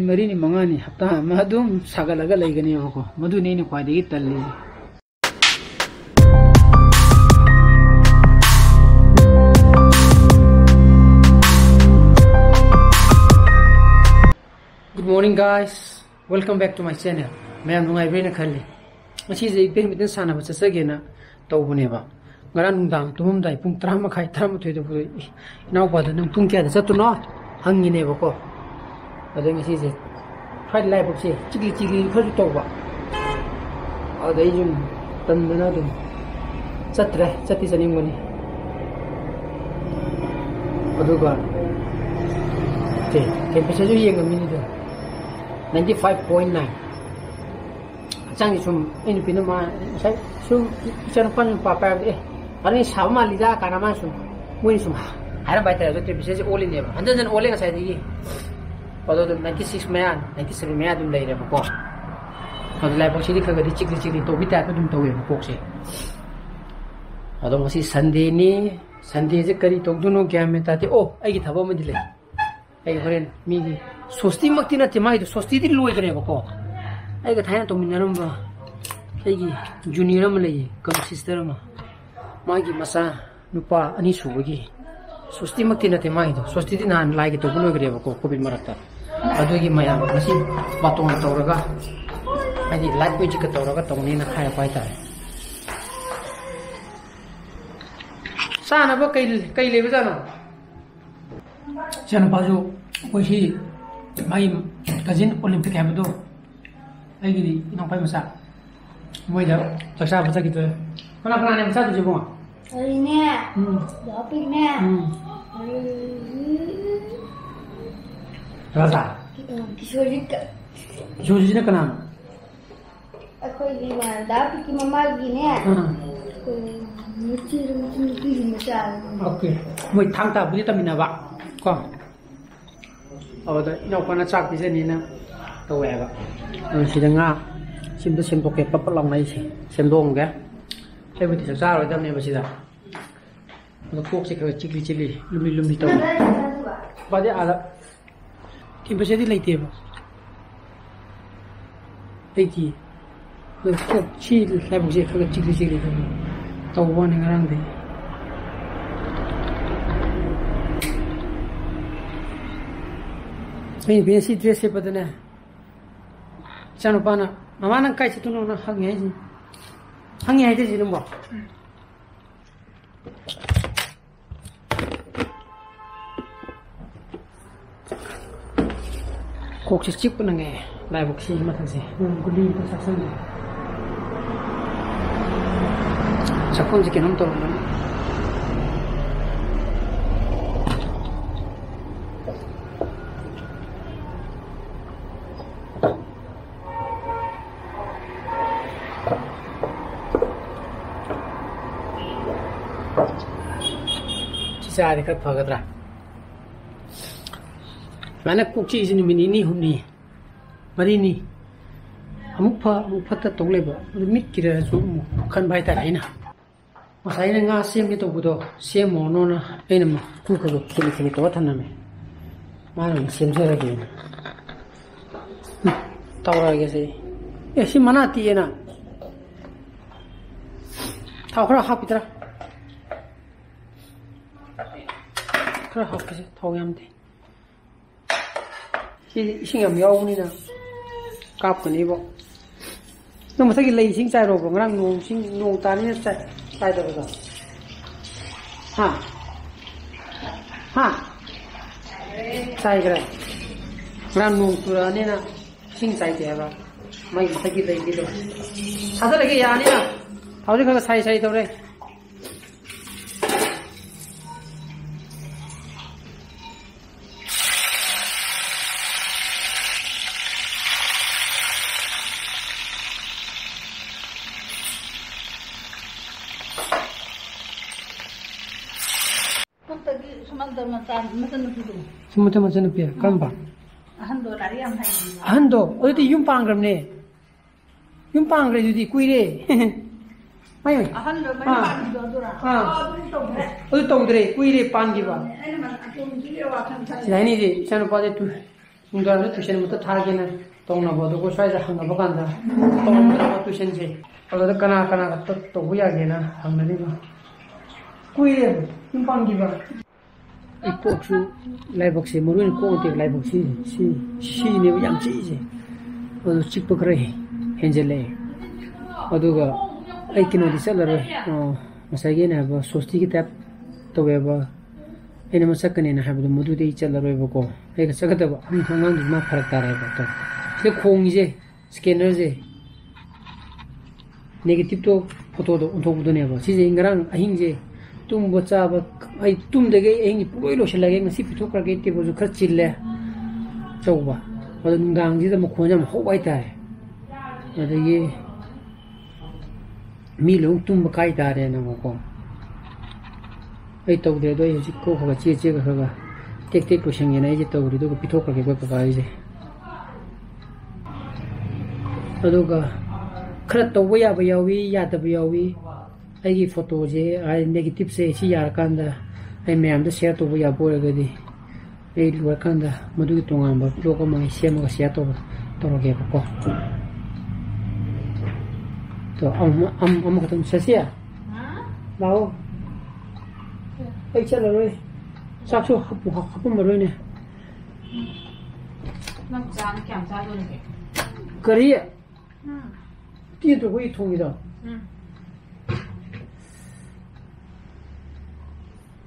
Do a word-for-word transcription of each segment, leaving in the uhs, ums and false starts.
ꯃꯔꯤꯅꯤ ꯃꯉꯥꯅꯤ ꯍꯞꯇꯥ ꯑꯃ ꯑꯗꯨꯝ ꯁꯥꯒꯠꯂꯒ ꯂꯩꯒꯅꯦꯕꯀꯣ꯫ ꯃꯗꯨꯅꯤ ꯑꯩꯅ ꯈ꯭ꯋꯥꯏꯗꯒꯤ ꯇꯜꯂꯤꯁꯦ꯫ Good morning, guys. Welcome back to my channel. ꯃꯌꯥꯝ ꯅꯨꯡꯉꯥꯏꯕ꯭ꯔꯦꯅ ꯈꯜꯂꯤ꯫ ꯉꯁꯤꯁꯦ badminton ꯁꯥꯟꯅꯕ ꯆꯠꯆꯒꯦꯅ ꯇꯧꯕꯅꯦꯕ꯫ ꯉꯔꯥꯡ ꯅꯨꯡꯗꯥꯡ ꯇꯨꯝꯃꯝꯗꯥꯏ ꯄꯨꯡ ꯇꯔꯥ ꯃꯈꯥꯏ, ꯇꯔꯥꯃꯥꯊꯣꯏꯗ ꯄꯨꯔꯛꯏ꯫ "ꯏꯅꯥꯎꯄꯥꯗ ꯅꯪ ꯄꯨꯡ ꯀꯌꯥꯗ ꯆꯠꯇꯣꯏꯅꯣ?" ꯍꯪꯉꯤꯅꯦꯕꯀꯣ꯫ ꯑꯗꯩ ꯉꯁꯤꯁꯦ ꯐ꯭ꯔꯥꯏꯗꯦ ꯂꯥꯏꯕꯛꯁꯦ ꯆꯤꯛꯂꯤ ꯆꯤꯛꯂꯤ ꯈꯔꯁꯨ ꯇꯧꯕ꯫ ꯑꯗꯩ ꯁꯨꯝ ꯇꯟꯗꯅ ꯑꯗꯨꯝ ꯆꯠꯇ꯭ꯔꯦ꯫ ꯆꯠꯇꯤ ꯆꯠꯅꯤꯡꯕꯅꯤ꯫ ꯑꯗꯨꯒ ꯁꯦ, temperatureꯁꯨ ꯌꯦꯡꯉꯝꯃꯤꯅꯤꯗꯣ, ninety five point nine꯫ ꯍꯛꯆꯥꯡꯁꯦ ꯁꯨꯝ, ꯑꯩ ꯅꯨꯄꯤꯅ ꯃꯥ ꯉꯁꯥꯏ ꯁꯨꯝ, ꯏꯆꯥꯅꯨꯄꯥꯅ ꯅꯨꯄꯥ ꯄꯥꯏꯕꯗ, "ꯑꯦ, ꯀꯔꯤ ꯁꯥꯕ ꯃꯥꯜꯂꯤꯗ" ꯀꯥꯏꯅ ꯃꯥꯅ ꯁꯨꯝ, ꯃꯣꯏꯅ ꯁꯨꯝ ꯍꯥꯏꯔꯝꯕ ꯍꯥꯏꯇꯥꯔꯦ꯫ ꯑꯗꯣ temperatureꯁꯦ ꯑꯣꯜꯂꯤꯅꯦꯕ, ꯍꯟꯖꯟ ꯍꯟꯖꯟ ꯑꯣꯜꯂꯦ ꯉꯁꯥꯏꯗꯒꯤ꯫ ꯑꯗꯣ ꯑꯗꯨꯝ ninety six ꯃꯌꯥ, ninety seven ꯃꯌꯥ ꯑꯗꯨꯝ ꯂꯩꯔꯦꯕꯀꯣ꯫ ꯑꯗꯣ ꯂꯥꯏꯕꯛꯁꯤꯗꯤ ꯈꯔ ꯈꯔꯗꯤ ꯆꯤꯛꯂꯤ ꯆꯤꯛꯂꯤ ꯇꯧꯕꯤ typeꯇ ꯑꯗꯨꯝ ꯇꯧꯋꯦꯕ ꯀꯣꯛꯁꯦ꯫ ꯑꯗꯣ ꯉꯁꯤ Sundayꯅꯤ, Sundayꯁꯦ ꯀꯔꯤ ꯇꯧꯗꯣꯏꯅꯣ ꯒ꯭ꯌꯥꯟ ꯃꯦꯟ ꯇꯥꯗꯦ꯫ ꯑꯣ, ꯑꯩꯒꯤ ꯊꯕꯛ ꯑꯃꯗꯤ ꯂꯩ꯫ ꯑꯩ ꯍꯣꯔꯦꯟ ꯃꯤꯒꯤ ꯁꯣꯁꯇꯤꯃꯛꯇꯤ ꯅꯠꯇꯦ, ꯃꯥꯒꯤꯗꯣ ꯁꯣꯁꯇꯤꯗꯤ ꯂꯣꯏꯈ꯭ꯔꯦꯕꯀꯣ꯫ ꯑꯩꯒ ꯊꯥꯏꯅ ꯇꯧꯃꯤꯟꯅꯔꯝꯕ ꯑꯩꯒꯤ junior ꯑꯃ ꯂꯩꯌꯦ, ꯀꯝ sister ꯑꯃ, ꯃꯥꯒꯤ ꯃꯆꯥ ꯅꯨꯄꯥ ꯑꯅꯤ ꯁꯨꯕꯒꯤ ꯁꯣꯁꯇꯤꯃꯛꯇꯤ ꯅꯠꯇꯦ ꯃꯥꯒꯤꯗꯣ꯫ ꯁꯣꯁꯇꯤꯗꯤ ꯅꯍꯥꯟ ꯂꯥꯏꯒꯤ ꯇꯧꯕ ꯂꯣꯏꯈ꯭ꯔꯦꯕꯀꯣ, COVID ꯃꯔꯛꯇ꯫ ꯑꯗꯨꯒꯤ ꯃꯌꯥꯝ ꯉꯁꯤ ꯕꯥꯇꯣꯟ ꯇꯧꯔꯒ, ꯍꯥꯏꯗꯤ live musicꯀ ꯇꯧꯔꯒ ꯇꯧꯅꯦꯅ ꯍꯥꯏꯔꯛꯄ ꯍꯥꯏꯇꯥꯔꯦ꯫ ꯆꯥꯅꯕ ꯀꯩ, ꯀꯩ ꯂꯩꯕꯖꯥꯠꯅꯣ? ꯏꯆꯥꯅꯨꯄꯥꯁꯨ ꯑꯩꯈꯣꯏ ꯁꯤ ꯃꯥꯒꯤ cousin Olympic ꯍꯥꯏꯕꯗꯣ, ꯑꯩꯒꯤꯗꯤ ꯏꯅꯥꯎꯄꯥꯒꯤ ꯃꯆꯥ, ꯃꯣꯏꯗ ꯆꯥꯛ ꯆꯥꯕ ꯆꯠꯈꯤꯗꯣꯏ꯫ ꯀꯅꯥ ꯀꯅꯥꯅꯦ ꯆꯥꯗꯣꯏꯁꯤꯕꯣ? ꯑꯩꯅꯦ, ꯎꯝ꯫ ꯗꯥ ꯄꯤꯛꯅꯦ, ꯎꯝ꯫ ꯑꯗꯒꯤ ꯔꯥꯖꯥ? ꯀꯤ-, ꯀꯤꯁꯣꯔꯖꯤꯠꯀ꯫ ꯀꯤꯁꯣꯔꯖꯤꯠꯁꯤꯅ ꯀꯅꯥꯅꯣ? ꯑꯩꯈꯣꯏꯒꯤ ꯏꯃꯥꯟꯅꯕ ꯗꯥ ꯄꯤꯛꯀꯤ ꯃꯃꯥꯒꯤꯅꯦ꯫ ꯑꯥ꯫ ꯑꯩꯈꯣꯏ ꯃꯆꯦꯗꯣ ꯃꯆꯦ ꯅꯨꯄꯤꯒꯤ ꯃꯆꯥ꯫ OK꯫ ꯃꯣꯏ ꯊꯥꯡ ꯇꯥꯕꯨꯗꯤ ꯇꯝꯃꯤꯟꯅꯕ ꯀꯣ꯫ ꯑꯗꯨꯗ ꯏꯅꯥꯎꯄꯥꯅ ꯆꯥꯛ ꯄꯤꯖꯅꯤꯅ ꯇꯧꯋꯦ ꯍꯥꯏꯕ꯫ ꯑꯗꯨ ꯁꯤꯗ ꯉꯥ ꯁꯤꯝꯇ ꯁꯦꯝꯗꯣꯛꯀꯦ, ꯄꯠ ꯄꯠ ꯂꯥꯎꯅ ꯑꯩꯁꯦ ꯁꯦꯝꯗꯣꯛꯑꯝꯒꯦ꯫ ꯑꯩꯕꯨꯗꯤ ꯆꯥꯛ ꯆꯥꯔꯔꯣꯏꯗꯕꯅꯦꯕ ꯁꯤꯗ꯫ ꯑꯗꯣ ꯀꯣꯛꯁꯦ ꯈꯔ ꯆꯤꯛꯂꯤ ꯆꯤꯛꯂꯤ, ꯂꯨꯝꯂꯤ ꯂꯨꯝꯂꯤ ꯇꯧꯋꯤ꯫ ꯅꯨꯄꯥꯗꯤ ꯑꯥꯗ ꯀꯦꯝꯄꯁꯇꯗꯤ ꯂꯩꯇꯦꯕ꯫ ꯑꯩꯒꯤ ꯀꯣꯛ ꯁꯤ ꯂꯥꯏꯕꯛꯁꯦ ꯈꯔ ꯈꯔ ꯆꯤꯛꯂꯤ ꯆꯤꯛꯂꯤ ꯇꯧꯕ ꯋꯥꯅꯤ ꯉꯔꯥꯡꯗꯤ꯫ ꯑꯩꯅ ꯕꯦꯟꯁꯤ ꯗ꯭ꯔꯦꯁ ꯁꯦꯠꯄꯗꯅꯦ, ꯏꯆꯥꯅꯨꯄꯥꯅ, "ꯃꯃꯥ, ꯅꯪ ꯀꯥꯏ ꯆꯠꯇꯣꯏꯅꯣ?" ꯅꯪ ꯍꯪꯉꯦ ꯍꯥꯏꯁꯤꯅꯤ꯫ ꯍꯪꯉꯦ ꯍꯥꯏꯗꯣꯏꯁꯤ ꯅꯪꯕꯣ꯫ ꯀꯣꯛꯁꯦ ꯆꯤꯛꯄꯅꯅꯦ, ꯂꯥꯏꯕꯛꯁꯤ ꯃꯊꯛꯁꯦ꯫ ꯎꯝ, ꯒꯨꯂꯤ ꯑꯝꯇ ꯆꯥꯁꯟꯒꯦ꯫ ꯆꯥꯛꯈꯣꯝꯁꯦ ꯀꯩꯅꯣꯝ ꯇꯧꯔꯝꯃꯅꯤ꯫ ꯁꯤ ꯆꯥꯔꯗꯤ ꯈꯔ ꯐꯒꯗ꯭ꯔꯥ? ꯁꯨꯃꯥꯏꯅ ꯀꯣꯛ ꯆꯤꯛꯏꯁꯦ ꯅꯨꯃꯤꯠ ꯅꯤꯅꯤ, ꯍꯨꯝꯅꯤ, ꯃꯔꯤꯅꯤ, ꯑꯃꯨꯛ ꯐ ꯑꯃꯨꯛ ꯐꯠꯇ ꯇꯧ ꯂꯩꯕ꯫ ꯑꯗꯨ ꯃꯤꯠꯀꯤꯗꯁꯨ ꯑꯃꯨꯛ ꯈꯟꯕ ꯍꯥꯏꯇꯥꯔꯦ ꯑꯩꯅ꯫ ꯉꯁꯥꯏ ꯑꯩꯅ ꯉꯥ ꯁꯦꯝꯒꯦ ꯇꯧꯕꯗꯣ ꯁꯦꯝꯃꯣꯅꯣꯅ ꯑꯩꯅ ꯃꯀꯨ ꯈꯔ ꯈꯔ ꯈꯤꯛꯂꯤ ꯈꯤꯛꯂꯤ ꯇꯧꯔ ꯊꯝꯂꯝꯃꯦ꯫ ꯃꯥꯅ ꯑꯃꯨꯛ ꯁꯦꯝꯖꯔꯒꯦꯅ꯫ ꯎꯝ, ꯇꯧꯔꯒꯦ ꯁꯤ꯫ ꯑꯦ, ꯁꯤ ꯃꯅꯥ ꯇꯦꯛꯑꯦꯅ꯫ ꯊꯥꯎ ꯈꯔ ꯍꯥꯞꯈꯤꯗ꯭ꯔꯥ? ꯈꯔ ꯍꯥꯞꯀꯦꯁꯦ, ꯊꯥꯎ ꯌꯥꯝꯗꯦ꯫ ꯁꯤꯗꯤ ꯏꯁꯤꯡ ꯌꯥꯝ ꯌꯥꯎꯕꯅꯤꯅ ꯀꯥꯞꯀꯅꯤꯕꯣ꯫ ꯅꯪ ꯃꯊꯛꯀꯤ ꯂꯩ ꯏꯁꯤꯡ ꯆꯥꯏꯔꯣꯕ? ꯉꯔꯥꯡ ꯅꯣꯡ ꯏꯁꯤꯡ, ꯅꯣꯡ ꯇꯥꯅꯤꯅ ꯆꯥꯏ-, ꯆꯥꯏꯗꯕꯗꯣ? ꯍꯥ? ꯍꯥ? ꯆꯥꯏꯈ꯭ꯔꯦ? ꯉꯔꯥꯡ ꯅꯣꯡ ꯆꯨꯔꯛꯑꯅꯤꯅ ꯏꯁꯤꯡ ꯆꯥꯏꯗꯦ ꯍꯥꯏꯕ꯫ ꯃꯩ ꯃꯊꯛꯀꯤ ꯂꯩꯒꯤꯗꯣ꯫ ꯊꯥꯖꯤꯜꯂꯒꯦ, ꯌꯥꯅꯤꯅ꯫ ꯍꯧꯖꯤꯛ ꯈꯔ ꯁꯥꯏ ꯁꯥꯏ ꯇꯧꯔꯦ꯫ ꯈꯨꯠꯇꯒꯤ ꯁꯨꯃꯟꯗ ꯃꯆꯥ, ꯃꯆꯟꯅꯨꯄꯤꯗꯣ꯫ ꯁꯨꯃꯟꯗ ꯃꯆꯟꯅꯨꯄꯤ? ꯀꯔꯝꯕ? ꯑꯍꯟꯗꯣ ꯂꯥꯏꯔꯤꯛ ꯌꯥꯝ ꯍꯩꯕꯅꯦ꯫ ꯑꯍꯟꯗꯣ? ꯑꯗꯨꯗꯤ ꯌꯨꯝ ꯄꯥꯟꯈ꯭ꯔꯕꯅꯦ꯫ ꯌꯨꯝ ꯄꯥꯟꯈ꯭ꯔꯦ ꯑꯗꯨꯗꯤ ꯀꯨꯏꯔꯦ꯫ ꯃꯥꯏ ꯑꯣꯏ꯫ ꯑꯍꯟꯗꯣ ꯃꯌꯨꯝ ꯑꯥ꯫ ꯄꯥꯟꯈꯤꯕꯗꯣ ꯑꯗꯨꯔꯥ? ꯑꯥ꯫ ꯑꯣ, ꯑꯗꯨꯗꯤ ꯇꯧꯗ꯭ꯔꯦ꯫ ꯑꯗꯨ ꯇꯧꯗ꯭ꯔꯦ, ꯀꯨꯏꯔꯦ ꯄꯥꯟꯈꯤꯕ꯫ ꯑꯩꯅ ꯃ-, ꯑꯇꯣꯝꯕꯤꯒꯤ ꯋꯥꯈꯜ ꯈꯜꯂꯤ꯫ ꯁꯤꯗ ꯍꯥꯏꯅꯤꯁꯦ, ꯏꯆꯥꯅꯨꯄꯥꯁꯦ ꯇꯨ-, ꯅꯨꯡꯗꯥꯡꯗ tuition ꯑꯃꯇ ꯊꯥꯒꯦꯅ ꯇꯧꯅꯕ꯫ ꯑꯗꯨꯒ ꯁ꯭ꯋꯥꯏꯗ ꯍꯪꯅꯕ ꯀꯥꯟꯗ ꯇꯧꯔꯝꯗ꯭ꯔꯕ ꯇꯨꯏꯁꯟꯁꯦ, ꯑꯗꯨꯗ ꯀꯅꯥ ꯀꯅꯥꯒ ꯇ-, ꯇꯧꯕ ꯌꯥꯒꯦꯅ ꯍꯪꯅꯔꯤꯕ꯫ ꯀꯨꯏꯔꯦ ꯌꯨꯝ ꯄꯥꯟꯈꯤꯕ꯫ ꯑꯩ ꯀꯣꯛꯁꯨ, ꯂꯥꯏꯕꯛꯁꯦ, ꯃꯔꯨ ꯑꯣꯏꯅ ꯀꯣꯛ ꯅꯠꯇꯦ, ꯂꯥꯏꯕꯛꯁꯤ, ꯁꯤ, ꯁꯤꯅꯦꯕ ꯌꯥꯝ ꯆꯤꯛꯏꯁꯦ꯫ ꯑꯗꯨ ꯆꯤꯛꯄ ꯈꯔ ꯍꯦꯟꯖꯜꯂꯛꯑꯦ꯫ ꯑꯗꯨꯒ ꯑꯩ ꯀꯩꯅꯣꯗꯤ ꯆꯠꯂꯔꯣꯏ꯫ ꯑ, ꯉꯁꯥꯏꯒꯤ ꯑꯩꯅ ꯍꯥꯏꯕ ꯁꯣꯁꯇꯤꯒꯤ ꯇꯥꯏꯞ ꯇꯧꯋꯦꯕ꯫ ꯑꯩꯅ ꯑꯃ ꯆꯠꯀꯅꯦꯅ ꯍꯥꯏꯕꯗꯣ, ꯃꯗꯨꯗꯤ ꯑꯩ ꯆꯠꯂꯔꯣꯏꯕꯀꯣ꯫ ꯑꯩꯒ ꯆꯠꯀꯗꯕ ꯑꯉꯥꯡꯗꯨꯁꯨ ꯃꯥ ꯐꯔꯛ ꯇꯥꯔꯦꯕ꯫ ꯑꯗꯣ ꯁꯤꯗ ꯈꯣꯡꯉꯤꯁꯦ, ꯁ꯭ꯀꯦꯅꯔꯁꯦ, ꯅꯦꯒꯦꯇꯤꯞꯇꯣ, ꯐꯣꯇꯣꯗꯣ ꯑꯣꯟꯊꯣꯛꯄꯗꯨꯅꯦꯕ꯫ ꯁꯤꯁꯦ ꯑꯩ ꯉꯔꯥꯡ ꯑꯍꯤꯡꯁꯦ ꯇꯨꯝꯕ ꯆꯥꯕ, ꯑꯩ ꯇꯨꯝꯗꯒꯩ ꯑꯍꯤꯡꯒꯤ ꯄꯨꯡꯂꯣꯏ ꯂꯣꯏꯁꯤꯜꯂꯒꯦ, ꯉꯁꯤ ꯄꯤꯊꯣꯛꯈ꯭ꯔꯒꯦ, ꯇꯦꯕꯜꯁꯨ ꯈꯔ ꯆꯤꯜꯂꯦ ꯑꯆꯧꯕ꯫ ꯑꯗꯣ ꯅꯨꯡꯗꯥꯡꯁꯤꯗ ꯃꯈꯣꯟꯁꯦ ꯌꯥꯝ ꯍꯧꯕ ꯍꯥꯏꯇꯥꯔꯦ꯫ ꯑꯗꯒꯤ ꯃꯤ ꯂꯣꯏ ꯇꯨꯝꯕ ꯀꯥꯏ ꯇꯥꯔꯦꯅꯀꯣ꯫ ꯑꯩ ꯇꯧꯗ꯭ꯔꯦ ꯑꯗꯣ, ꯑꯩ ꯍꯧꯖꯤꯛ ꯀꯣꯛ ꯈꯔ ꯆꯦ ꯆꯦꯒ ꯈꯔ ꯈꯔ ꯇꯦꯛ ꯇꯦꯛ ꯂꯣꯏꯁꯟꯒꯦꯅ ꯑꯩꯁꯦ ꯇꯧꯔꯤ, ꯑꯗꯨꯒ ꯄꯤꯊꯣꯛꯈ꯭ꯔꯒꯦ ꯑꯩꯈꯣꯏ ꯀꯀꯥ ꯑꯩꯁꯦ꯫ ꯑꯗꯨꯒ ꯈꯔ ꯇꯧꯕ ꯌꯥꯕ ꯌꯥꯎꯏ, ꯌꯥꯗꯕ ꯌꯥꯎꯏ꯫ ꯑꯩꯒꯤ ꯐꯣꯇꯣꯁꯦ, ꯍꯥꯏꯗꯤ ꯅꯦꯒꯦꯇꯤꯞꯁꯦ, ꯁꯤ ꯌꯥꯔꯀꯥꯟꯗ ꯑꯩ ꯃꯌꯥꯝꯗ ꯁꯤꯌꯔ ꯇꯧꯕ ꯌꯥꯕ ꯑꯣꯏꯔꯒꯗꯤ, ꯑꯩ ꯂꯣꯏꯔꯀꯥꯟꯗ ꯃꯗꯨꯒꯤ ꯇꯣꯉꯥꯟꯕ ꯕ꯭ꯂꯣꯛ ꯑꯃ ꯑꯩ ꯁꯦꯝꯃꯒ ꯁꯤꯌꯔ ꯇꯧꯔ-, ꯇꯧꯔꯒꯦꯕꯀꯣ꯫ ꯇꯣ, ꯑꯃ-, ꯑꯃ-, ꯑꯃꯈꯛꯇꯪ ꯁꯦ, ꯁꯦ꯫ ꯂꯥꯛꯑꯣ꯫ ꯑꯩ ꯆꯠꯂꯔꯣꯏ꯫ ꯆꯥꯛꯁꯨ ꯍꯥꯞꯄꯨ-, ꯍꯥꯞꯄꯝꯃꯔꯣꯏꯅꯦ꯫ ꯅꯪ ꯆꯥꯅ ꯀꯌꯥꯝ ꯆꯥꯗꯣꯔꯤꯒꯦ? ꯀꯔꯤ? ꯎꯝ꯫ ꯎꯇꯤ ꯅꯠꯇ꯭ꯔꯣ ꯑꯩꯈꯣꯏ ꯊꯣꯡꯉꯤꯗꯣ? ꯎꯝ꯫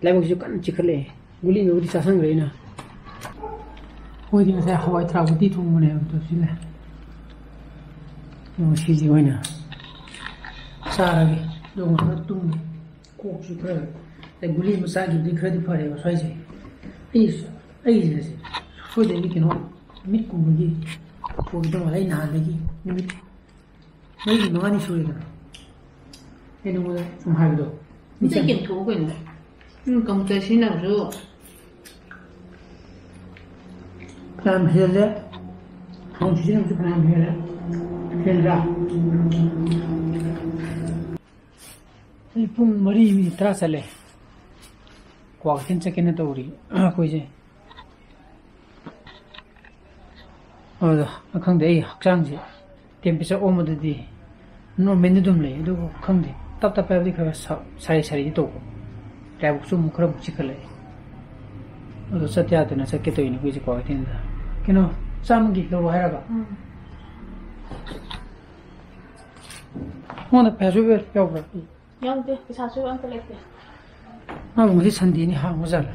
ꯂꯥꯏꯕꯛꯁꯤꯁꯨ ꯀꯟꯅ ꯆꯤꯛꯈꯠꯂꯛꯑꯦ꯫ ꯒꯨꯂꯤꯒꯕꯨꯗꯤ ꯆꯥꯁꯟꯈ꯭ꯔꯦ ꯑꯩꯅ꯫ ꯑꯩꯈꯣꯏꯗꯤ ꯉꯁꯥꯏ ꯍꯋꯥꯏ ꯊ꯭ꯔꯥꯛ ꯎꯇꯤ ꯊꯣꯡꯕꯅꯦꯕ, ꯑꯗꯣ ꯁꯤ ꯂꯩ꯫ ꯑꯗꯣ ꯁꯤꯁꯤ ꯑꯣꯏꯅ ꯆꯥꯔꯒꯦ꯫ ꯑꯗꯨꯒ ꯉꯥꯏꯍꯥꯛ ꯇꯨꯝꯒꯦ꯫ ꯀꯣꯛꯁꯨ ꯈꯔ, ꯑꯩ ꯒꯨꯂꯤ ꯑꯃ ꯆꯥꯈꯤꯕꯗꯤ ꯈꯔꯗꯤ ꯐꯔꯦꯕ ꯁ꯭ꯋꯥꯏꯁꯦ꯫ ꯑꯩ, ꯑꯩꯁꯦ ꯁꯣꯏꯗꯕꯤ ꯀꯩꯅꯣ, ꯃꯤꯠꯀꯨꯝꯕꯒꯤ ꯊꯣꯛꯈꯤꯗꯧ ꯃꯥꯜꯂꯦ꯫ ꯑꯩ ꯅꯍꯥꯟꯗꯒꯤ ꯅꯨꯃꯤꯠ ꯃꯔꯤ ꯃꯉꯥꯅꯤ ꯁꯨꯔꯦꯗꯅ ꯑꯩ ꯅꯉꯣꯟꯗ ꯁꯨꯝ ꯍꯥꯏꯕꯗꯣ꯫ ꯅꯪ ꯌꯦꯡꯊꯣꯛꯎ ꯀꯩꯅꯣ꯫ ꯅꯪ ꯀꯝꯄ꯭ꯌꯨꯇꯔ ꯁꯤꯖꯤꯟꯅꯕꯁꯨ ꯐꯅꯌꯥꯝ ꯍꯦꯜꯂꯦ꯫ ꯐꯣꯟ ꯁꯤꯖꯤꯟꯅꯕꯁꯨ ꯐꯅꯌꯥꯝ ꯍꯦꯜꯂꯦ꯫ ꯍꯦꯟꯗ꯭ꯔꯥ? ꯑꯩ ꯄꯨꯡ ꯃꯔꯤ ꯃꯤꯅꯤꯠ ꯇꯔꯥ ꯆꯠꯂꯦ꯫ ꯀ꯭ꯋꯥꯀꯩꯊꯦꯜ ꯆꯠꯀꯦꯅ ꯇꯧꯔꯤ ꯑꯩꯈꯣꯏꯁꯦ꯫ ꯑꯗꯣ ꯈꯪꯗꯦ, ꯑꯩ ꯍꯛꯆꯥꯡꯁꯦ temperature ꯑꯣꯝꯕꯗꯗꯤ normalꯗ ꯑꯗꯨꯝ ꯂꯩ, ꯑꯗꯨꯕꯨ ꯈꯪꯗꯦ, ꯇꯞ ꯇꯞ ꯍꯥꯏꯕꯗꯤ ꯈꯔ ꯁꯥ-, ꯁꯥꯔꯤ ꯁꯥꯔꯤꯗꯤ ꯇꯧꯕ, ꯂꯥꯏꯕꯛꯁꯨ ꯑꯃꯨꯛ ꯈꯔ ꯑꯃꯨꯛ ꯆꯤꯛꯈꯠꯂꯛꯑꯦ꯫ ꯑꯗꯣ ꯆꯠ ꯌꯥꯗꯅ ꯆꯠꯀꯦ ꯇꯧꯔꯤꯅꯦ ꯑꯩꯈꯣꯏꯁꯦ ꯀ꯭ꯋꯥꯀꯩꯊꯦꯜꯗ꯫ ꯀꯩꯅꯣ, ꯆꯥꯝꯃꯒꯤ ꯂꯧꯔꯣ ꯍꯥꯏꯔꯕ? ꯎꯝ꯫ ꯃꯉꯣꯟꯗ ꯄꯩꯁꯥꯁꯨ ꯌꯥꯎꯕ꯭ꯔꯥ? ꯌꯥꯎꯗꯦ, ꯄꯩꯁꯥꯁꯨ ꯑꯝꯇ ꯂꯩꯇꯦ꯫ ꯃꯥꯕꯨ ꯉꯁꯤ Sundayꯅꯤ, ꯍꯥꯡꯕ ꯖꯥꯠꯂ?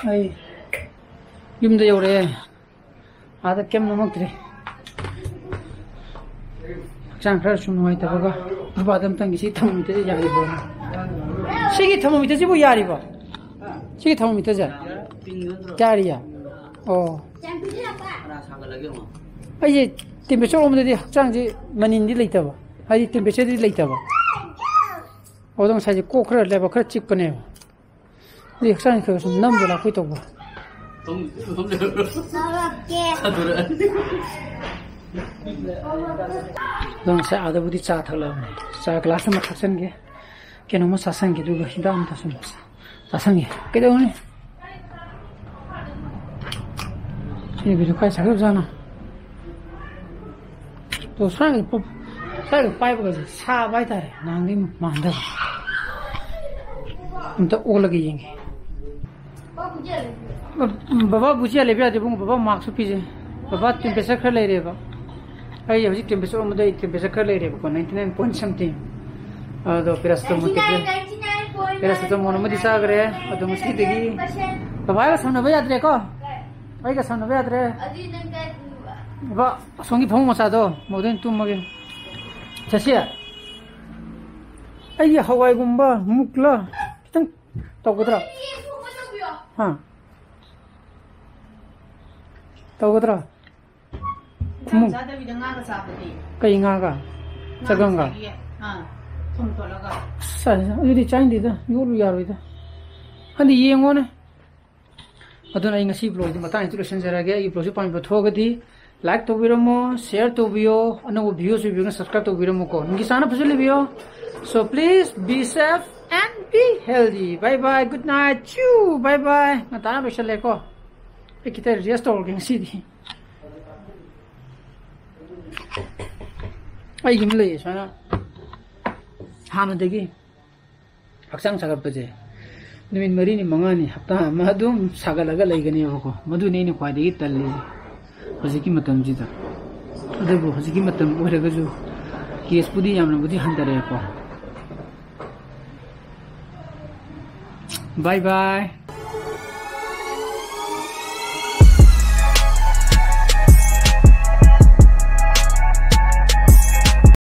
ꯑꯩ ꯌꯨꯝꯗ ꯌꯧꯔꯛꯑꯦ꯫ ꯑꯥꯗ ꯀꯩꯝ ꯅꯝꯃꯛꯇ꯭ꯔꯤ꯫ ꯍꯛꯆꯥꯡ ꯈꯔ ꯁꯨꯝ ꯅꯨꯡꯉꯥꯏꯇꯕꯒ꯫ ꯅꯨꯄꯥꯗ ꯑꯝꯇꯪ ꯁꯤ ꯊꯝꯃꯝꯃꯤꯇꯗꯤ ꯌꯥꯔꯤꯕꯣ? ꯁꯤꯒꯤ ꯊꯝꯃꯝꯃꯤꯇꯁꯤꯕꯨ ꯌꯥꯔꯤꯕꯣ? ꯁꯤꯒꯤ ꯊꯝꯃꯝꯃꯤꯇꯁꯦ? ꯌꯥꯔꯤꯌꯦ꯫ ꯑꯣ꯫ ꯑꯩꯁꯦ temperature ꯑꯣꯟꯕꯗꯗꯤ ꯍꯛꯆꯥꯡꯁꯦ ꯃꯅꯤꯟꯗꯤ ꯂꯩꯇꯕ, ꯍꯥꯏꯗꯤ temperatureꯗꯤ ꯂꯩꯇꯕ꯫ ꯑꯗꯣ ꯉꯁꯥꯏꯁꯦ ꯀꯣꯛ ꯈꯔ ꯂꯥꯏꯕꯛ ꯈꯔ ꯆꯤꯛꯄꯅꯦꯕ꯫ ꯑꯗꯨꯗꯤ ꯍꯛꯆꯥꯡꯁꯦ ꯈꯔ ꯁꯨꯝ ꯅꯝꯕ ꯂꯥꯛꯄꯣꯏ ꯇꯧꯕ꯫ ꯂꯧꯔꯛꯀꯦ꯫ ꯑꯗꯣ ꯉꯁꯥꯏ ꯑꯥꯗꯕꯨꯗꯤ ꯆꯥ ꯊꯛꯂꯛꯑꯕꯅꯦ꯫ ꯆꯥ glass ꯑꯃ ꯊꯛꯆꯟꯒꯦ, ꯀꯩꯅꯣꯝꯃ ꯆꯥꯁꯟꯒꯦ, ꯑꯗꯨꯒ ꯍꯤꯗꯥꯛ ꯑꯃ ꯆꯥꯁꯟꯒꯦ꯫ ꯆꯥꯁꯟꯒꯦ꯫ ꯀꯩꯗꯧꯅꯤ? ꯁꯤ ꯅꯨꯄꯤꯗꯨ ꯀꯥꯏ ꯆꯠꯈ꯭ꯔꯕꯖꯥꯠꯅꯣ? ꯑꯗꯣ ꯁ꯭ꯋꯥꯏꯒꯤ ꯄꯣ-, ꯁ꯭ꯋꯥꯏꯒꯤ ꯄꯥꯏꯕꯒꯁꯦ ꯁꯥꯕ ꯍꯥꯏꯇꯥꯔꯦ, ꯅꯍꯥꯟꯗꯩ ꯃꯥꯟꯗꯕ꯫ ꯑꯝꯇ ꯑꯣꯜꯂꯒ ꯌꯦꯡꯒꯦ꯫ ꯕꯕꯥ ꯕꯨꯖꯤꯌꯥ ꯂꯩꯕ ꯌꯥꯗꯦ ꯏꯕꯨꯡꯉꯣ, ꯕꯕꯥ mask ꯎꯞꯄꯤꯁꯦ꯫ ꯕꯕꯥ temperature ꯈꯔ ꯂꯩꯔꯦꯕ꯫ ꯑꯩ ꯍꯧꯖꯤꯛ temperature ꯑꯣꯟꯕꯗ ꯑꯩ temperature ꯈꯔ ꯂꯩꯔꯦꯕꯀꯣ, ninety nine point something꯫ ꯑꯗꯣ paracetamol tablet, paracetamol ꯑꯃꯗꯤ ꯆꯥꯈ꯭ꯔꯦ꯫ ꯑꯗꯣ ꯉꯁꯤꯗꯒꯤ ꯕꯕꯥꯒ ꯁꯝꯅꯕ ꯌꯥꯗ꯭ꯔꯦꯀꯣ? ꯑꯩꯒ ꯁꯝꯅꯕ ꯌꯥꯗ꯭ꯔꯦ꯫ ꯕꯕꯥ, ꯑꯁꯣꯝꯒꯤ ꯐꯃꯨꯡ ꯃꯆꯥꯗꯣ, ꯃꯗꯨꯗ ꯑꯣꯏꯅ ꯇꯨꯝꯃꯒꯦ꯫ ꯆꯠꯁꯤ꯫ ꯑꯩꯒꯤ ꯍꯋꯥꯏꯒꯨꯝꯕ, ꯃꯨꯛꯂ, ꯈꯤꯇꯪ ꯇꯧꯒꯗ꯭ꯔꯥ? ꯍꯥ? ꯇꯧꯒꯗ꯭ꯔꯥ? ꯏꯟꯖꯥꯡ ꯈꯨꯝꯃꯨ꯫ ꯆꯥꯗꯕꯤꯗ ꯉꯥꯒ ꯆꯥꯕꯗꯤ? ꯀꯩ ꯉꯥꯒ? ꯉꯥ ꯆꯒꯪꯒ? ꯉꯁꯥꯏꯒꯤ, ꯑꯥ, ꯊꯨꯝ ꯇꯣꯠꯂꯒ꯫ ꯑꯁ, ꯑꯗꯨꯗꯤ ꯆꯥꯅꯤꯡꯗꯦꯗ, ꯌꯣꯠꯂꯨ ꯌꯥꯔꯣꯏꯗ꯫ ꯈꯪꯗꯦ, ꯌꯦꯡꯉꯣꯅꯦ꯫ ꯑꯗꯨꯅ ꯑꯩ ꯉꯁꯤ vlogꯁꯤ ꯃꯇꯥꯡ ꯑꯁꯤꯗ ꯂꯣꯏꯁꯤꯟꯖꯔꯒꯦ꯫ ꯑꯩꯒꯤ vlogꯁꯤ ꯄꯥꯝꯕꯤꯕ ꯊꯣꯛꯑꯒꯗꯤ like ꯇꯧꯕꯤꯔꯝꯃꯣ, share ꯇꯧꯕꯤꯌꯣ, ꯑꯅꯧꯕ viewers ꯑꯣꯏꯕꯤꯌꯨꯅ subscribe ꯇꯧꯕꯤꯔꯝꯃꯨꯀꯣ꯫ ꯅꯨꯡꯒꯤ ꯆꯥꯅ ꯐꯖꯅ ꯂꯩꯕꯤꯌꯣ꯫ So please be safe and be healthy. Bye bye, good night, chew, bye bye꯫ ꯉꯟꯇꯥꯅ ꯂꯣꯏꯁꯜꯂꯦꯀꯣ꯫ ꯑꯩ ꯈꯤꯇ ꯔꯦꯁ ꯇꯧꯔꯒꯦ ꯉꯁꯤꯗꯤ꯫ ꯑꯩꯒꯤ ꯑꯃ ꯂꯩꯌꯦ ꯁꯨꯃꯥꯏꯅ, ꯍꯥꯟꯅꯗꯒꯤ ꯍꯛꯆꯥꯡ ꯁꯥꯒꯠꯄꯁꯦ ꯅꯨꯃꯤꯠ ꯃꯔꯤꯅꯤ, ꯃꯉꯥꯅꯤ, ꯍꯞꯇꯥ ꯑꯃ ꯑꯗꯨꯝ ꯁꯥꯒꯠꯂꯒ ꯂꯩꯒꯅꯦꯕꯀꯣ꯫ ꯃꯗꯨꯅꯤ ꯑꯩꯅ ꯈ꯭ꯋꯥꯏꯗꯒꯤ ꯇꯜꯂꯤꯁꯦ ꯍꯧꯖꯤꯛꯀꯤ ꯃꯇꯝꯁꯤꯗ꯫ ꯑꯗꯨꯕꯨ ꯍꯧꯖꯤꯛꯀꯤ ꯃꯇꯝ ꯑꯣꯏꯔꯒꯁꯨ ꯀꯦꯁꯄꯨꯗꯤ ꯌꯥꯝꯅꯕꯨꯗꯤ ꯍꯟꯊꯔꯛꯑꯦꯀꯣ꯫ Bye bye.